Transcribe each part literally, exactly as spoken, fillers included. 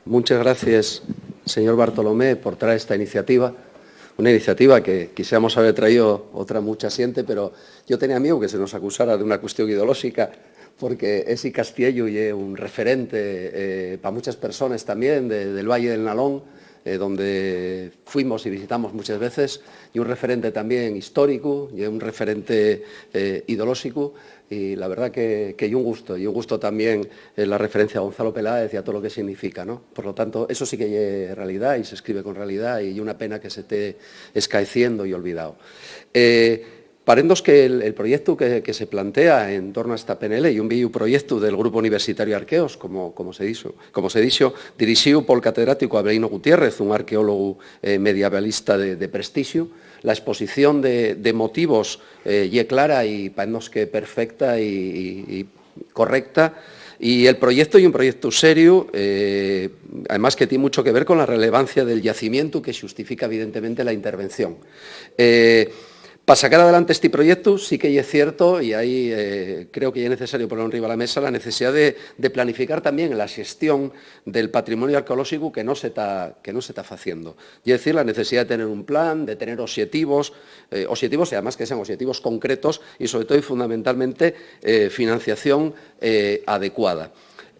Munches gracies, señor Bartolomé, por traer esta iniciativa, una iniciativa que quixéramos haber traío otra mucha xente, pero yo tenía miedo que se nos acusara d'una cuestión ideolóxica, porque esi Castiellu ye un referente, eh, pa muchas persones tamién de, del Valle del Nalón, eh, donde fuimos y visitamos muchas veces, ye un referente tamién históricu, ye un referente, eh, ideolóxicu, y la verdá que, que ye un gusto, ye un gusto tamién, eh, la referencia a Gonzalo Peláez y a todo lo que significa, ¿no? Por lo tanto, eso sí que ye realidá y s'escribe con realidá y ye una pena que se tea escaeciendo y olvidao. Eh, paréndonos que el, el proyectu que, que se plantea en torno a esta P N L ye un vieyu proyectu del Grupu Universitariu Arqueos, como, como se dixo, como se dixo, dirixíu pol catedráticu Avelino Gutiérrez, un arqueólogu, eh, medievalista de, de prestixu. La exposición de, de motivos, eh, ye clara y paéndonos que perfecta y, y, y correcta. Y el proyectu ye un proyectu seriu, eh, además que tiene mucho que ver con la relevancia del yacimientu que xustifica evidentemente la intervención. Eh, pa sacar adelante esti proyectu, sí que ye cierto, y ahí, eh, creo que ye necesario poner enriba la mesa la necesidá de, de planificar tamién la xestión del patrimoniu arqueolóxicu que no se ta, que no se ta faciendo. Ye decir, la necesidá de tener un plan, de tener oxetivos, eh, oxetivos, y además que sean oxetivos concretos y, sobre todo y fundamentalmente, eh, financiación, eh, adecuada.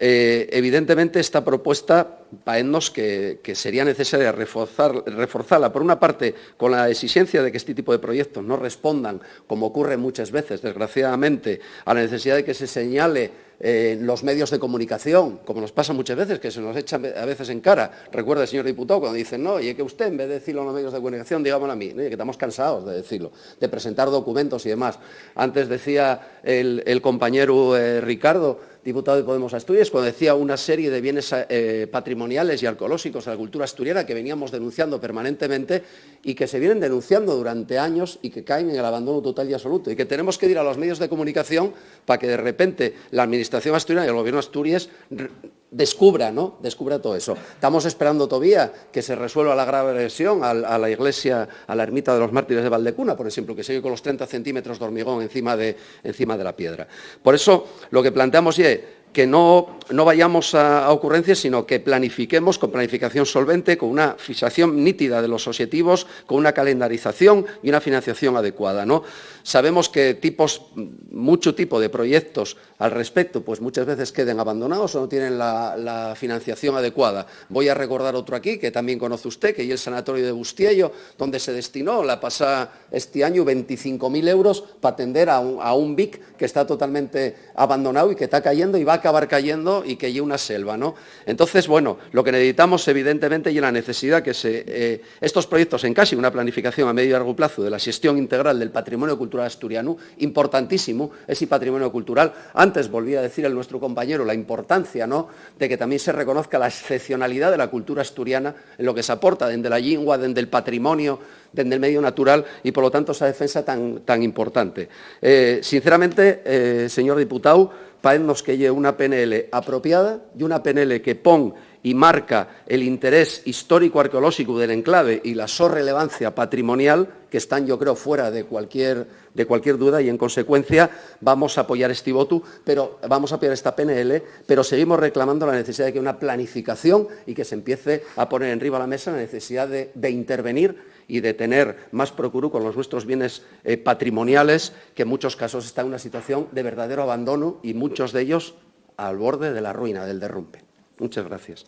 Eh, evidentemente, esta propuesta paéndonos que, que sería necesaria reforzar, reforzala, por una parte, con la exixencia de que este tipo de proyectos no respondan, como ocurre muchas veces, desgraciadamente, a la necesidad de que se señale, eh, los medios de comunicación, como nos pasa muchas veces, que se nos echa a veces en cara. Recuerda, señor diputado, cuando dicen, "No, y es que usted, en vez de decirlo en los medios de comunicación, dígamelo a mí", ¿no? Y que estamos cansados de decirlo, de presentar documentos y demás. Antes decía el, el compañero, eh, Ricardo, diputado de Podemos Asturias, cuando decía una serie de bienes, eh, patrimoniales y arqueológicos de la cultura asturiana que veníamos denunciando permanentemente y que se vienen denunciando durante años y que caen en el abandono total y absoluto, y que tenemos que ir a los medios de comunicación para que de repente la Administración asturiana y el Gobierno de Asturias re-, descubra, ¿no? Descubra todo eso. Estamos esperando todavía que se resuelva la grave agresión al, a la iglesia, a la ermita de los mártires de Valdecuna, por ejemplo, que sigue con los treinta centímetros de hormigón encima de, encima de la piedra. Por eso, lo que planteamos es que no, no vayamos a, a ocurrencias, sino que planifiquemos con planificación solvente, con una fijación nítida de los objetivos, con una calendarización y una financiación adecuada, ¿no? Sabemos que tipos, mucho tipo de proyectos al respecto, pues muchas veces queden abandonados o no tienen la, la financiación adecuada. Voy a recordar otro aquí, que también conoce usted, que es el Sanatorio de Bustiello, donde se destinó la pasada, este año, veinticinco mil euros para atender a un, a un vic que está totalmente abandonado y que está cayendo y va a acabar cayendo y que ye una selva, ¿no? Entonces, bueno, lo que necesitamos, evidentemente, y la necesidad que se, eh, estos proyectos encaxen una planificación a medio y largo plazo de la gestión integral del patrimonio cultural asturiano, importantísimo ese patrimonio cultural. Antes, volví a decir el nuestro compañero la importancia, ¿no?, de que también se reconozca la excepcionalidad de la cultura asturiana en lo que se aporta desde la lengua, desde el patrimonio, desde el medio natural y, por lo tanto, esa defensa tan, tan importante. Eh, sinceramente, eh, señor diputado, paéndonos que ye una P N L apropiada y una P N L que pon y marca el interés histórico-arqueológico del enclave y la so relevancia patrimonial, que están, yo creo, fuera de cualquier, de cualquier duda, y en consecuencia vamos a apoyar este voto, pero vamos a apoyar esta P N L, pero seguimos reclamando la necesidad de que haya una planificación y que se empiece a poner enriba la mesa la necesidad de, de intervenir y de tener más procuru con los nuestros bienes, eh, patrimoniales, que en muchos casos está en una situación de verdadero abandono y muchos de ellos al borde de la ruina, del derrumbe. Muchas gracias.